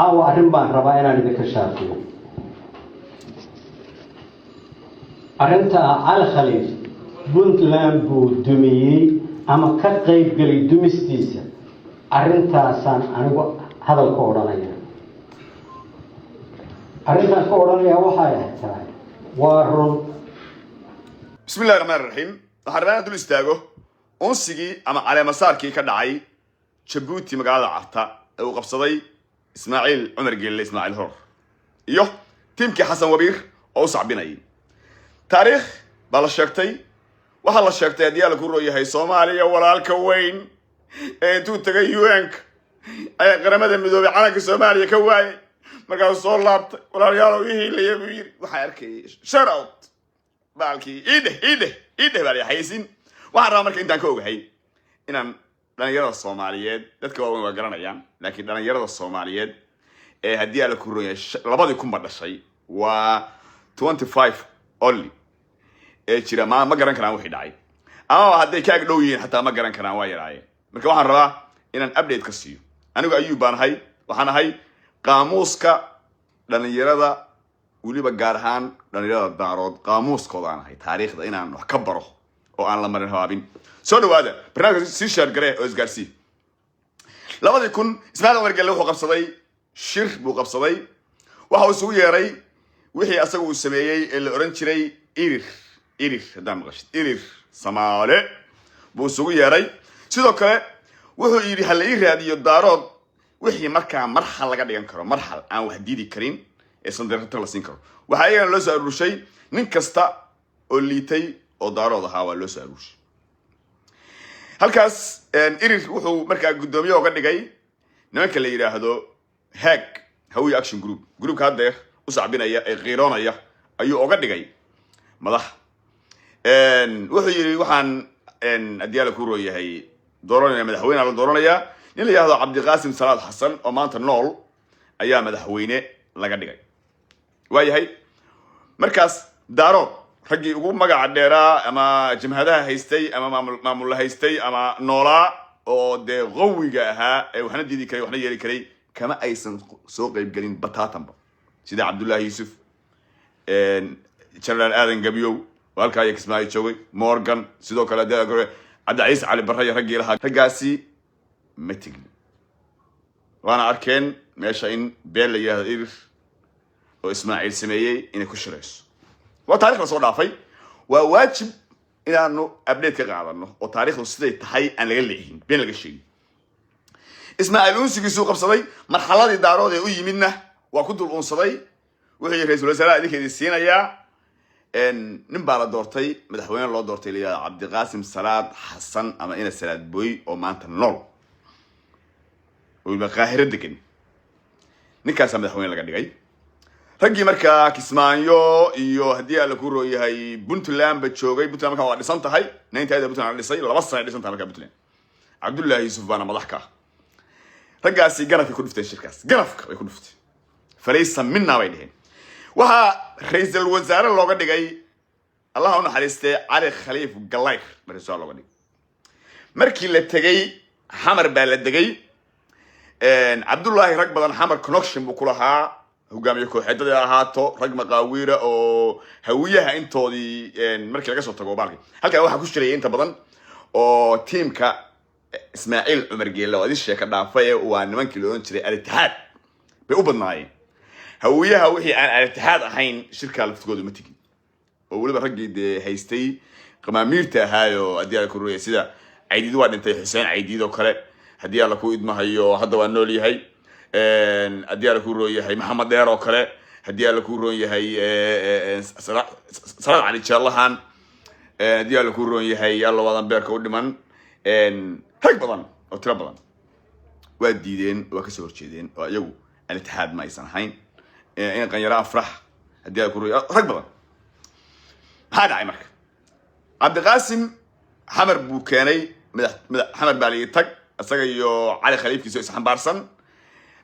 Caawa arrin baan rabaa inaan idinka shaafiyo. Arrinta ah Cali Khaliif Puntland buu dumiyey ama ka qaybgelay dumistiisa, arrintaasaan anigu hadal ka odhanaya. Arrintaan ka odhanaya waxay tahay waa run. Bismi illahi raxmaan raxiim. Waxaan rabaa inaan dul istaago unsigii ama caleemasaarkii ka dhacay Jabuuti, magaalada Carta, ee uu qabsaday Ismaaciil Cumar Geelle, Ismaaciil Horor, iyo tiimkii Xasan Wabiir oo u sacbinayay. Taariikh baa la sheegtay. Waxaa la sheegtay, haddii alla ku rooyahay, Soomaaliya walaalka weyn ee intuu tagay UN-ka ayaa Qaramada Midoobay calanka Soomaaliya ka waayay, markaasuu soo laabtay. "Walaalayaalow, ii hiilaya," buu yiri. Waxaa arkayay shout out baalkii iidheh, iidheh, iidheh baa la xayeysiin. Waxaan rabaa marka intaan ka ogahay inaan dhalinyarada Soomaaliyeed, dadka waaweyn waa garanayaan, laakiin dhalinyarada Soomaaliyeed ee haddii alla ku roon yahay 2000-ba dhashay, waa 25 only ee jira, ma garan karaan wixii dhacay, amaba hadday ka ag dhow yihiin xataa ma garan karaan, waa yaraayeen. Marka waxaan rabaa inaan update ka siiyo. Anigu Ayuub baan ahay. Waxaan ahay qaamuuska dhalinyarada, weliba gaar ahaan dhalinyarada Daarood qaamuuskooda aan ahay, taariikhda inaan wax ka baro oo aan la marin habaabin. Soo dhawaada, barnaamijka sii share garee oo isgaarsii. 2000 Ismaaciil Cumar Gelle wuxuu qabsaday shir buu qabsaday. Waxa uu isugu yeeray wixii asaga uu sameeyey ee la oran jiray Irir. Irir haddaan maqashid, Irir Samaale buu isugu yeeray. Sidoo kale wuxuu yidhi ha la ii raadiyo Daarood wixii markaa marxal laga dhigan karo, marxal aan wax diidi karin ee sandarata la siin karo. Waxaa iyagana loo soo aruurshay nin kasta oo liitay oo Daarood ahaa, waa loo soo aruurshay halkaas. Irir wuxuu markaa guddoomiye oga dhigay nimanka la yidhaahdo HAG, Hawiye Action Group, groupka haddeer u sacbinaya ee qiiroonaya ayuu oga dhigay madax. Wuxuu yidhi waxaan, haddii Alla ku rooyahay, dooranaya madaxweyne. La dooranayaa nin la yihahdo Cabdiqaasim Salaad Xasan oo maanta nool ayaa madaxweyne laga dhigay. Waayahay, markaas Daarood raggii ugu magaca dheeraa ama jamhadaha haystay ama maamulla haystay ama noolaa oo dee qawiga ahaa ee waxna diidi karay, waxna yeeli karay, kama aysan soo qaybgelin bataatanba, sida Cabdullahi Yuusuf, Generaal Aadan Gabyow oo halkaa iyo Kismaayo joogay, Morgan, sidoo kale Cabdicaiis Cali Barre iyo raggii lahaa. Raggaasi ma tegin, waana arkeen meesha in been la yidhahdo Irir oo Ismaaciil sameeyey inay ku shirayso. Waa taarikh la soo dhaafay. Waa waajib inaanu update ka qaadano oo taarikhdu siday tahay aan laga leexin, been laga sheegin. Ismaaciil uunsigiisuu qabsaday. Marxaladii Daarood ee u yimidna waa ku dul uunsaday. Wuxuu yidhi ra-isul wasaaraha idinka idin siinayaa. Nin baa la doortay, madaxweyne loo doortay, la yihahdo Cabdiqaasim Salaad Xasan ama Ina Salaad Boy, oo maanta nool oo weliba Qaahiro degan. Ninkaasaa madaxweyne laga dhigay. Raggii markaa Kismaayo iyo, haddii Alla ku rooyahay, Puntland ba joogay. Puntland markaa waa dhisan tahay, ninetida Puntland la dhisay, 2 sana dhisan tahay markaa Puntland. Cabdullahi Yuusuf baana madax ka ah. Raggaasi garabkay ku dhufteen shirkaas, garabka bay ku dhufteen. "Falaysa minna," bay dheheen. Waxaa ra-iisul wasaare looga dhigay, Allaha u naxariistee, Cali Khaliif Gallayr ba ra-isul wasaare looga dhigay. Markii la tegey Xamar baa la degay. Cabdullaahi rag badan Xamar connection buu ku lahaa, hogaamiye kooxeedadii ahaato, rag maqaawiira oo Hawiyaha intoodii markii laga soo tago baalki. Halkan waxaa ku shirayay inta badan oo tiimka Ismaaciil Cumar Geelle oo idin sheeka dhaafay, waa nimankii la odhan jiray Al-Itixaad bay u badnaayeen. Hawiyaha wixii aan Al-Itixaad ahayn shirkaa laftigooda ma tegin, oo weliba raggii dee haystay qamaamiirta ahaayo, haddii Alla ku roya, sida Caydiid waa dhintay, Xuseen Caydiid oo kale, haddii Alla ku idmahayo, hadda waa nool yahay, haddii Alla ku roon yahay, Maxamed Dheer oo kale, haddii Alla ku roon yahay, Salaad Cali Jeellahan, haddii Alla ku roon yahay, alla waadan beerka u dhiman, rag badan oo tiro badan waa diideen, waa kasoo horjeedeen, oo iyagu Al-Itixaad ma aysan ahayn. In Qanyaro Afrax, haddii Alla ku roon, rag badan. Maxaa dhacay marka? Cabdiqaasim Xamar buu keenay madax madax. Xamar baa layi tag, isaga iyo Cali Khaliifkiisa oo isxambaarsan.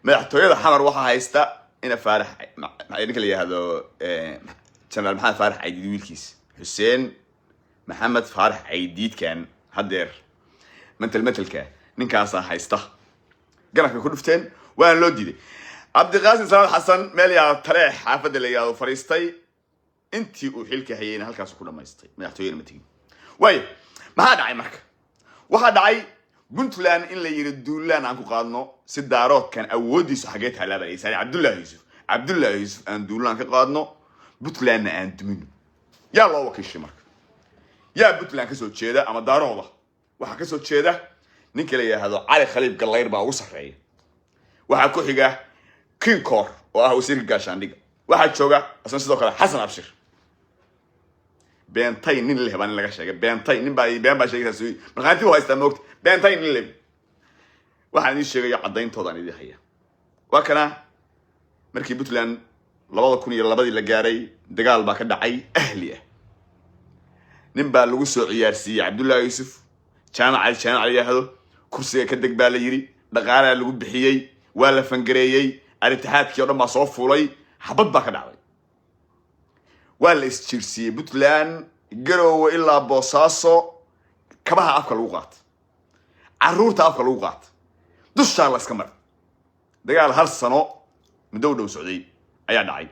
Madaxtooyada Xamar waxaa haysta ina Faarax, ninka la yihahdo Generaal Maxamed Faarax Caydiid, wiilkiisa Xuseen Maxamed Faarax Caydiidkan haddeer mental mentalka, ninkaasaa haysta. Garabkay ku dhufteen, waana loo diiday. Cabdiqaasim Salaad Xasan meel yaa Taleex, xaafadda la yidhahdo, fadhiistay. Intii uu xilka hayeyna halkaas ku dhamaystay, madaxtooyena ma tegin. Waayo, maxaa dhacay marka? Waxaa dhacay Puntland in la yidhi duulaan aan ku qaadno si Daaroodkan awooddiisu xaggee taallaa baa la yidhi. Cabdullaahi Yuusuf, Cabdullaahi Yuusuf aan duulaan ka qaadno, Puntlandna aan dumino. Yaa loo wakiishay marka? Yaa Puntland kasoo jeeda ama Daarooda? Waxaa kasoo jeeda ninka la yidhaahdo Cali Khaliif Gallayr baa ugu sarreeya. Waxaa ku xiga Kinkor oo ah wasiirka gaashaandhiga. Waxaa jooga asna sidoo kale Xasan Abshir. Beentay nin leh baa nin laga sheegay. Beentay nin baa been baa sheegaysaa, markhaanti u haystaa moogta. Beentay nin leh waxaan idiin sheegayo caddayntooda idiin haya. Waa kana. Markii Puntland 2002-dii la gaaray, dagaal baa ka dhacay ahli ah. Nin baa lagu soo ciyaarsiiyey Cabdullahi Yuusuf, Jaamac Cali Jaamac la yidhaahdo. Kursiga ka deg baa la yidhi, dhaqaalaa lagu bixiyey, waa la fangareeyey, al-itixaadkii o dhan baa soo fuulay, xabad baa ka dhacday, waa la isjiirsiiyey. Puntland Garoowe ilaa Boosaaso kabaha afka lagu qaata, carruurta afka lagu qaata, dushaa la iska mara. Dagaal hal sano muddo u dhow socday ayaa dhacay.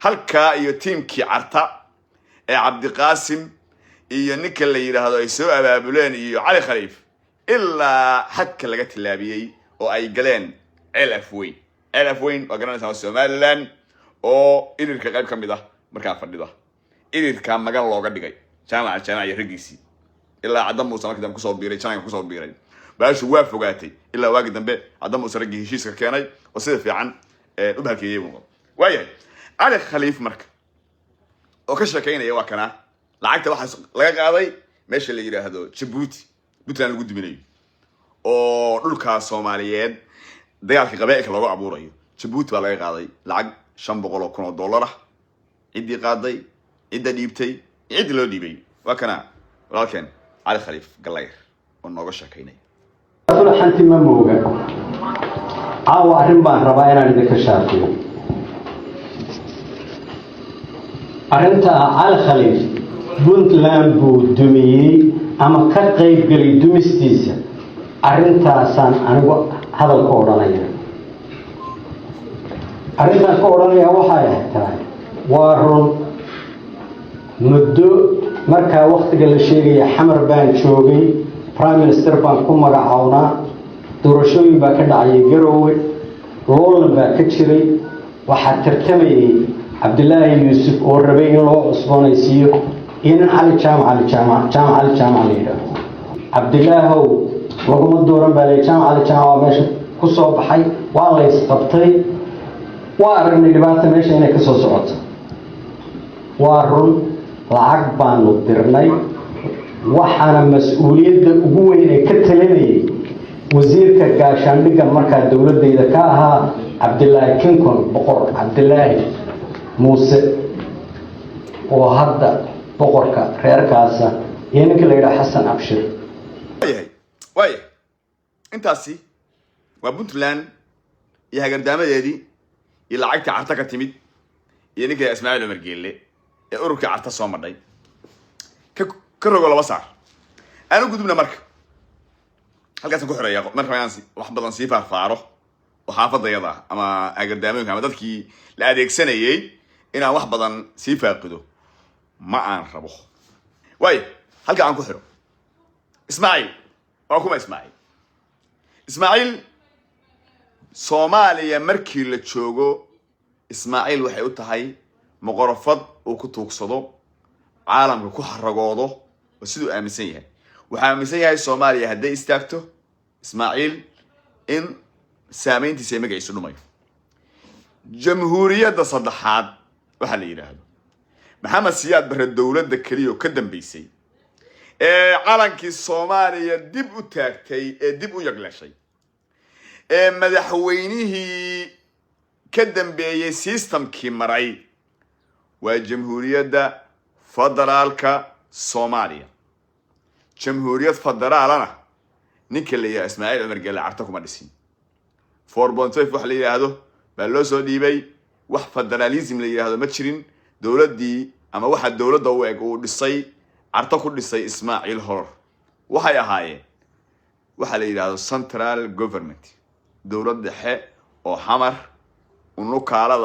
Halkaa iyo tiimkii Carta ee Cabdiqaasim iyo ninka la yidhaahdo ay soo abaabuleen iyo Cali Khaliif ilaa xadka laga tillaabiyey oo ay galeen Ceel Afweyn. Ceel Afweyn waa garanaysaa, waa Somaliland oo irirka qayb ka mid ah markaa fadhida. Irirkaa magan looga dhigay Jaamaca Jaamac iyo raggiisii, ilaa Cadda Muuse markii dambe kusoo biiray, jananka kusoo biiray. Baashu waa fogaatay ilaa waagi dambe Cadda Muuse raggii heshiiska keenay oo sida fiican u bahalkeeyey buu noqday. Waayahay, Cali Khaliif marka oo ka sheekaynaya waa kana. Lacagta waxaa laga qaaday meesha la yidhaahdo Jabuuti, Puntland lagu duminayo oo dhulkaa Soomaaliyeed dagaalka qabaa'ilka loogu abuurayo. Jabuuti baa laga qaaday lacag $500,000 ah. Ciddii qaaday, cidda dhiibtay, ciddii loo dhiibay, waa kana walaalkeen Cali Khaliif Gallayr oo nooga sheekaynaya. Xanti ma mooga. Caawa arrin baan rabaa inaan idinka shaafiyo. Arrinta ah Cali Khaliif Puntland buu dumiyey ama ka qaybgelay dumistiisa, arrintaasaan anigu hadal ka odhanaya. Arrintaan ka odhanaya waxay tahay, waa run, muddo markaa waktiga la sheegaya Xamar baan joogay, prime minister baan ku magacawnaa. Doorashooyin baa ka dhacayay Garoowe, loolan baa ka jiray. Waxaa tartamayay Cabdilaahi Yuusuf oo rabay in loo cusboonaysiiyo iyo nin Cali Jaamac, Cali Jaamac, Jaamac Cali Jaamac la yidhaaho. Cabdilaahow laguma dooran baa la, Jaamac Cali Jaamac waa meesha ku soo baxay. Waa la isqabtay, waa aragnay dhibaata meesha inay ka soo socoto. Waa run, lacag baanu dirnay. Waxaana mas-uuliyadda ugu weyn ee ka talinayay wasiirka gaashaandhigga markaa dowladayda ka ahaa, Cabdilaahi Kinkon, Boqor Cabdilaahi Muuse oo hadda boqorka reerkaasa, iyo ninka la yidhaha Xasan Abshir. Waayahay, waayahay, intaasi waa Puntland iyo hagardaamadeedii iyo lacagtii Carta ka timid iyo ninka Ismaaciil Cumar Geelle ee ururkii Carta soo madhay ka rogo laba saar. Aan u gudubna marka halkaasaan ku xoreeya. Marka inaan wax badan sii faarfaaro oo xaafadayada ah ama hagardaamooyinka ama dadkii la adeegsanayay inaan wax badan sii faaqido ma aan rabo. Waayo, halka aan ku xiro Ismaaciil waa kuma? Ismaaciil, Ismaaciil Soomaaliya markii la joogo, Ismaaciil waxay u tahay moqorofad uu ku tuugsado, caalamka ku xaragoodo oo siduu aaminsan yahay. Waxaa aaminsan yahay Soomaaliya hadday istaagto, Ismaaciil in saameyntiisa ay magaciisu dhumayo. Jamhuuriyadda saddexaad waxaa la yidhaahdo Maxamed Siyaad Barre, dowladda keliya oo ka dambeysay ee calankii Soomaaliya dib u taagtay ee dib u yagleeshay ee madaxweynihii ka dambeeyey systemkii maray waa Jamhuuriyadda Federaalka Soomaaliya. Jamhuuriyad federaalana ninka la yidhahdo Ismaaciil Cumar Gelle Carto kuma dhisin. 4.5 wax la yidhaahdo baa loo soo dhiibay. Wax federalism la yidhaahdo ma jirin. Dowladdii ama waxa dowladda u eg uu dhisay, Carto ku dhisay Ismaaciil Horor, waxay ahaayeen waxa la yidhaahdo central government, dowlad dhexe oo Xamar. Unukaalada.